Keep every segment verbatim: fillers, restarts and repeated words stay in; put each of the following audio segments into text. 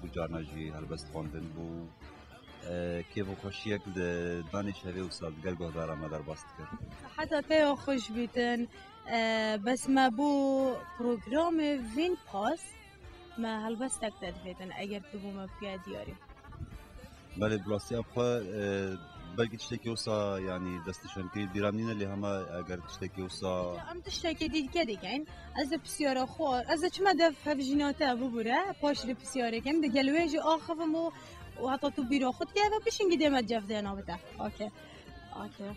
Bû carna jî helbest xwendin bû. E, kêf û xweşiyek li danê şevê wisa digel guhdara me derbas dikir. Siheta te ya xweş bîtin. E, bes me bû programê vîn pas me helbestek te dibêtin eger tu bû me bikiya diyarî. Belê, bi rastiya xwe, e, belkî tiştekî wisa, yanî destnîşankirî bîra nîne, lê hema eger tiştekî wisa. Em tiştekî dî dike dikeyn. Ez de pisyara xwe, ez de çima dev hevjîna te bibûre, paş de pisyarê kem, de gel wê jî axivim û, û heta tu bîra xwe dike, ve pişingî dê me cevdêna bite. Okey. Okey.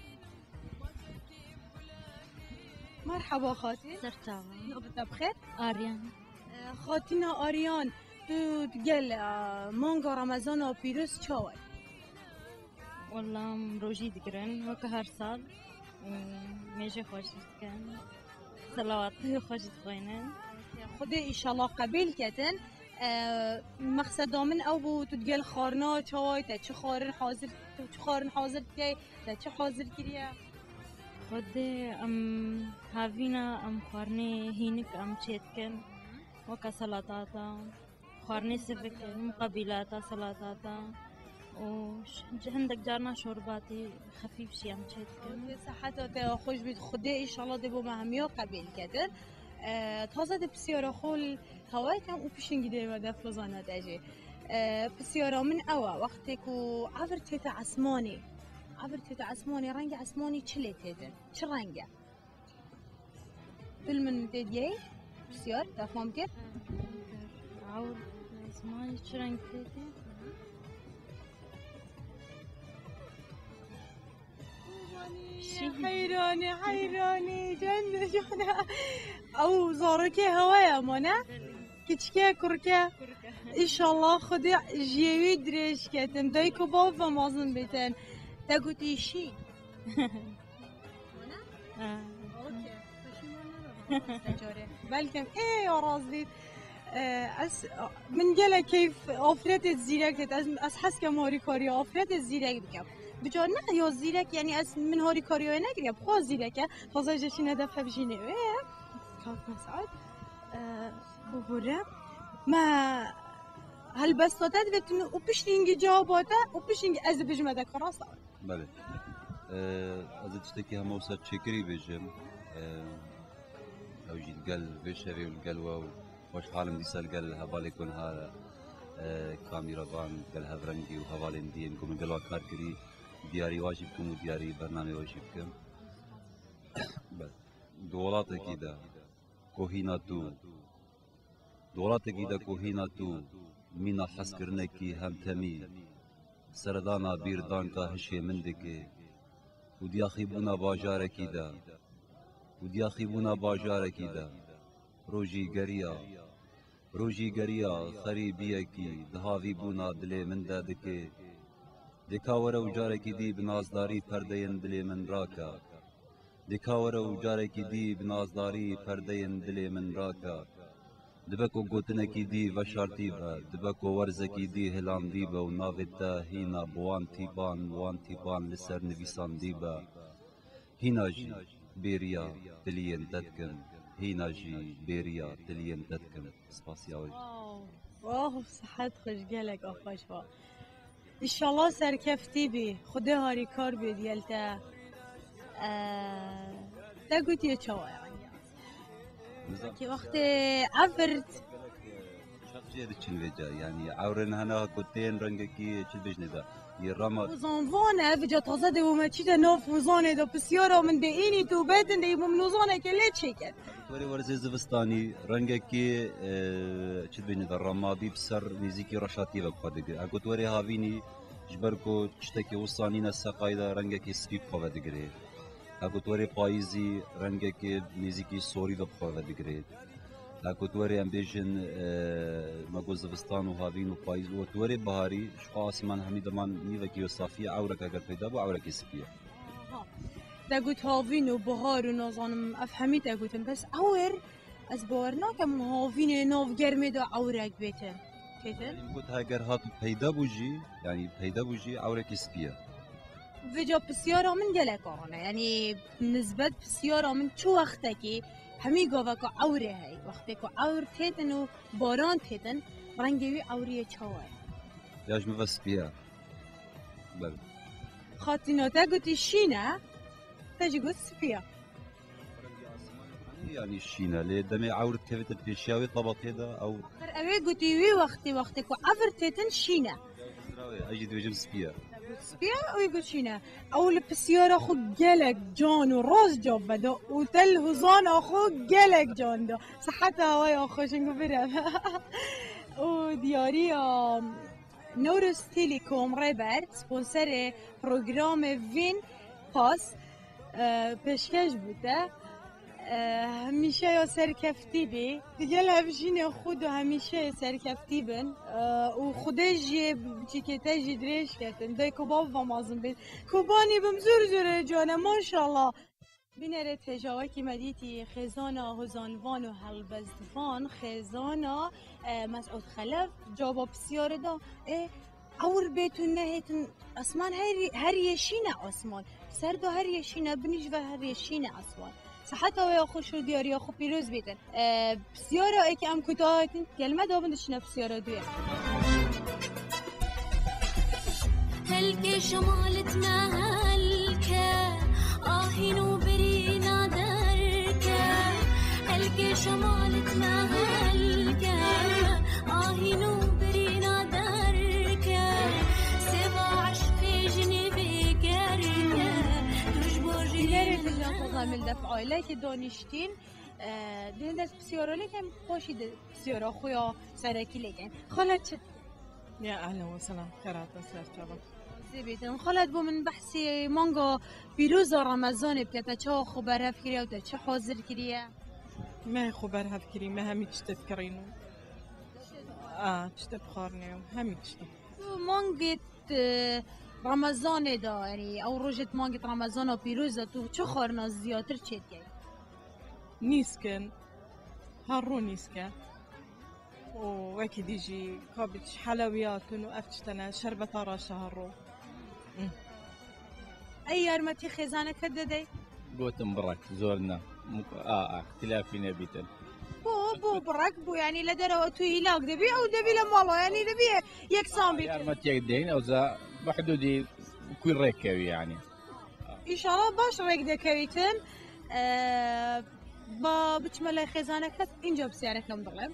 Merhaba xatî. Serçava. Navê te bi xêr? Aryan. Xatîna Aryan, tu gel, e, manga Remezana pîroz çawa ye? Wela em rojî digirin, weke her sal. Û mêjê xwe jî dikin. Selawatê xwe jî dixwînin. Xwedê îşallah qebîl ketin. E, mexseda min ew bû, tu digel xwarina çawa ye, te çi xwarin hazir, tu çi xwarin hazir dikey, te çi hazir kiriye? Xwedê em havîna em xwarinê hînik em çêdikin. Weke selatata, xwarinê sivikin, muqebîlata, selatata û ş-, hindek carna şorbatî xefîf jî em çêdikin. Siheta te ya xweş bît, Xwedê îşallah dê bo me hemiya qebîl ketin. E, taze dê pisyara xwe li hewayê kem û pişingî dê me def xwezana te jî. E, pisyara min ew e, wextê ku evir tête esmanê, evir tête esmanê, rengê esmanê çi lê tête? Çi reng e? Tu li min tê diyeyî? Pisyar, te fam kir? Ewr, esmanî çi reng tê tê? Şî. Heyranî, heyranî, can, can. Ew zarokê hewa ye ama ne? Belê. Kiçike, kurke. Kurke. Înşallah Xwedê jiyê wî dirêj ketin. Dayik û bav ve mezin bêtin. Te gotî şî. Ha. Belkem ê ya rast bît. E, ez, min gelek keyf afretê zîrek dêt. Ez, ez hez kem harîkariya afretê zîrek bikem. Bicar ne ya zîrek, yanî ez min harîkariya nekiriye. Bi xwe zîrek e. Taze jeşîne def hevjînê wê ye. Kak Mes'ud. E, bibûre. Me helbesta te divêtin û piştî hingî cewaba te û piştî hingî ez dibêjime deka rast. Belê. Ee, ez ê tiştekî hema wisa çêkirî bêjim. Ee, ew jî li gel vê şevê û li gel we û xweşhal im dîsa li gel hevalê ku niha, ee, kamîravan, li gel hevrengî û hevalên dî yên ku min gel we kar kirî, diyarî we jî bikim û diyarî bernamê we jî bikim. Belê. Di welatekî de ku hîna tu Di welatekî de ku hîna tu mîna hezkirinekî hemtemî, seredana bîrdanka hişê min dike û diyaxîbûna bajarekî de, û diyaxîbûna bajarekî de, rojîgeriya, rojîgeriya xerîbiyekî dihavîbûna dilê min de dike. Dê ka were û carekî dî bi nazdarî perdeyên dilê min rake. Dê ka were û carekî dî bi nazdarî perdeyên dilê min rake. Dibe ku gotinekî dî veşartî be, dibe ku werzekî dî hilandî be û navê te hîna bi wan tîpan, wan tîpan li ser nivîsandî be. Hîna jî bêriya tiliyên te dikim, hîna jî bêriya tiliyên te dikim. Spasiya we jî. Wow, wow, sihet xweş, gelek xweş ba. Înşallah serkeftî bî. Xwedê harîkar bê digel te. Ee, te gotiye çawa ye? Nizam. Ki wextê evir. Çap jê diçin vê ca, yanî ewrên hene ku tên rengekî çi bêjinê de. Yê rama. Ûzan van e, vêca taze de û me çî de nav ûzanê de pisyara min de înî tu betin de û min ûzaneke lê çêket. Were werzê zivistanî rengekî, e, çi dibêjinê de, remabî bi ser nêzîkî reşatiyê ve bi xwe digire. Heko tu werê havînî, ji ber ku tiştekî wisa nîne seqayî de rengekî spî bi xwe ve digire. Heko tu werê payîzî rengekî nêzîkî sorî ve bi xwe ve digire. Heko tu werê em bêjin, e, me got zivistan û havîn û payîz û tu werê biharî, ji xwe asîman hemî deman nîvekî yo safî ye, ewrek eger peyda bû, ewrekî spî ye. Aha. Te got havîn û bihar û nazanim ev hemî te gotin, bes ewr, ez bawer nakim havînê nav germê de ewrek bêtin. Ketin? Yanî got heger hat peyda bû jî, yanî peyda bû jî ewrekî spî ye. Vêca pisyara min gelek aran e. Yanî nisbet pisyara min çi wextekî hemî gava ku ewrê heye. Wextê ku ewr têtin û baran têtin, Rengê wî ewrî ye çawa ye? Ya ji min ve spî ye. Belê. Xatîna te gotî şîn e, te jî got spî ye. Yanî şîn e, lê demê ewr tevêtin pêşiya wê tebaqê de ew. Her ew ê gotî wî wextî, wextê ku ewr têtin şîn e. Ez jî dibêjim spî ye. Spî ye, wî got şîn e. Ew li pisyara xwe gelek can û rast cewab veda û te li huzana xwe gelek can da. Siheta we ya xweş in ku bire. Û diyariya Newroz Telecom Rêber, sponserê programê Vîn Pas, e, pêşkeş bû te. E, hemîşe ya serkeftî bî. Digel hevjînê xwe de hemîşe ya serkeftî bin. E, û Xwedê jî biçîkê te jî dirêj ketin. Dayk û bav ve mezin bî. Kobanî bim zûr zûr hêcan e, maşallah. Bînerê têjawekî me dîtî xêzana hozanvan û helbestvan, xêzana, e, Mesûd Xelef, caba pisyarê da, ê, ewr bêt û nehêtin, esman her, her yeşîne asman. Ser da her yeşîne, binî ji ve her yeşîne asman. Siheta we ya xweş û diyariya xwe pîroz bêtin. E, pisyara êkê em kuta hatin, gelme dabin dişine pisyara duye. Helke şemalit me helke, ahîn û birîna derke. Helke şemalit me helke, ahîn û birîna derke. Seva eşqê jinê vê gerke, tu ji bo jinê Bînerê têja xwe min def ailekê danîştîn. E, dê dest pisyara lêkem, xweşî de pisyara xwe ya serekî lêkem. Xala çi? Ya ehlen we selam, xêrata ser çava. Zê bêtin. Xalat bo min behsê manga pîroza Remezanê bike, te çawa xwe berhev kiriye û te çi hazir kiriye? Me xwe berhev kirî, me hemî tiştê dikirîn û a, tiştê bixwarinê û hemî tiştê. Tu mangê, e, Remezanê de, yanî ew rojê mangê Remezana pîroz de tu çi xwarina ziyatir çêdikey? Nîskin, her ro nîske. Û wekî dî jî kabiç helewiyatin û ev tiştene şerbeta raşa her ro. Ey yarmetî xêzaneke dedey? Gotim birek, zor ne. Muk-, a, a, îxtilafî nebîtin. Bo, bo birek, bo, yanî li derewa tu hîlak debî, ew debî li mala, yanî debî yeksan bîtin. Yarmetiyek deyin, ew za bi hududî ku rêk kevî yanî. Înşallah baş rêk dekevîtin. Ee, ba biçime lay xêzaneke, înca pisyareke min bixwim.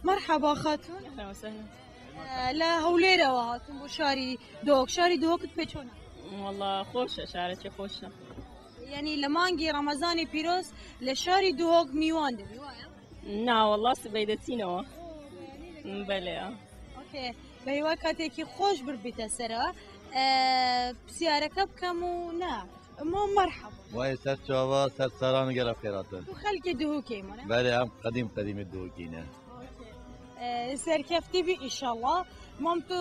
Merhaba xatun. Ehlen we sehlen. Ee, li Hewlêrê we hatun bo şarî Duhok. Şarî Duhok tu pê çona? Walla xweş e, şarekî xweş e. Yanî li mangî Remezanê pîroz li şarî Duhok mîwan dibî, waya? Na, walla sibey de tîne we. Belê ya. Okey. Beywa katêkî xweş bir bîte sera. Ee, pisyareke bikem û ne? Ma merhaba. Vay ser çava, ser seran gelek xêr hatin. Tu xelkê Duhokê mane? Belê, em qedîm qedîmê Duhokî ne. Ee, serkeftî bî înşallah. Mam tu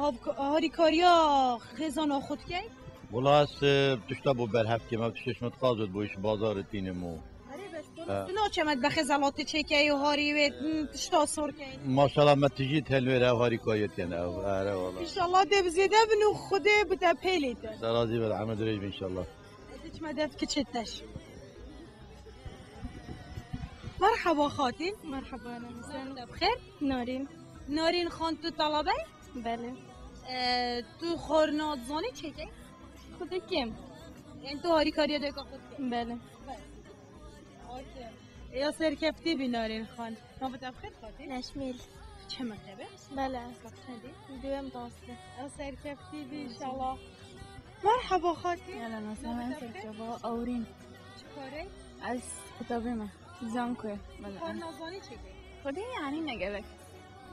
hav-, harîkariya xêzana xwe dikey? Wala ez, e, tişta bo berhev kêm, ev tiştê şima dixwazit bo îş bazarê tînim û. Erê bes, tu naçe me dibe xezelatê çêkey û harî wê, m, tişta sor key. Maşallah me tijî telwêr ev harîkayê têne ev. Ere wala. Înşallah dê bi zêde bin û Xwedê bi te pêlê te. Te razî be, Emed Rêj be înşallah. Diçme dev kiçê teş. Merhaba xatîn. Merhaba, ne misin? Te bi xêr? Narîn. Narîn xan, tu talabey? Belê. E, tu xwarina dizanî çêkey? Xwedê kêm. Yanî tu harîkariya dayika xwe dikey? Belê. Okey. Ya serkeftî bî Narîn xan. Navê te bi xêr xatîn? Neşmîl. Çi mektebe? Belê. Kaç xwendî? Duyem dastî. Ya serkeftî bî înşallah. Merhaba xatîn. Ehlen we sehlen, ser çava, ewrîn. Çi karey? Ez qutabê me. Zankoyê. Belê. Xwarina zanî çêkey? Xwedê yanî ne gelek.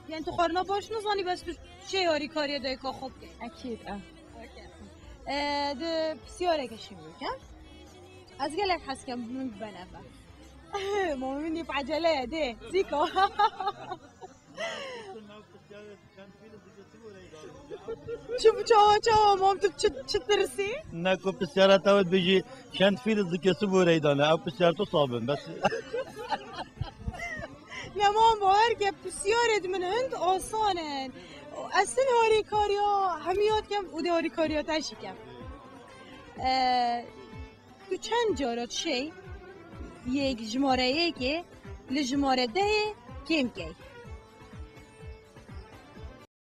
Yanî tu xwarina baş nizanî, bes tu çê harîkariya dayika xwe bikey? Ekîd, e. Okey. E, di pisyareke şî bikim. Ez gelek hez kem min bibene ve. Ma min yê bi ecele ye, dê. Zîka. Çi, çawa, çawa, mam tu çi, çi tirsî? Ne ku pisyara te wê dibêjî, çend fîl dikê sibû reydane, ew pisyar tu sabin, bes. Ne mam, bawer ke pisyarê di min hind asan in. Ez hin harîkariya hemiya dikem û dê harîkariya te jî kem. Ee, Tu çend cara dişey yek, jimare yekê li jimare dehê kêm key?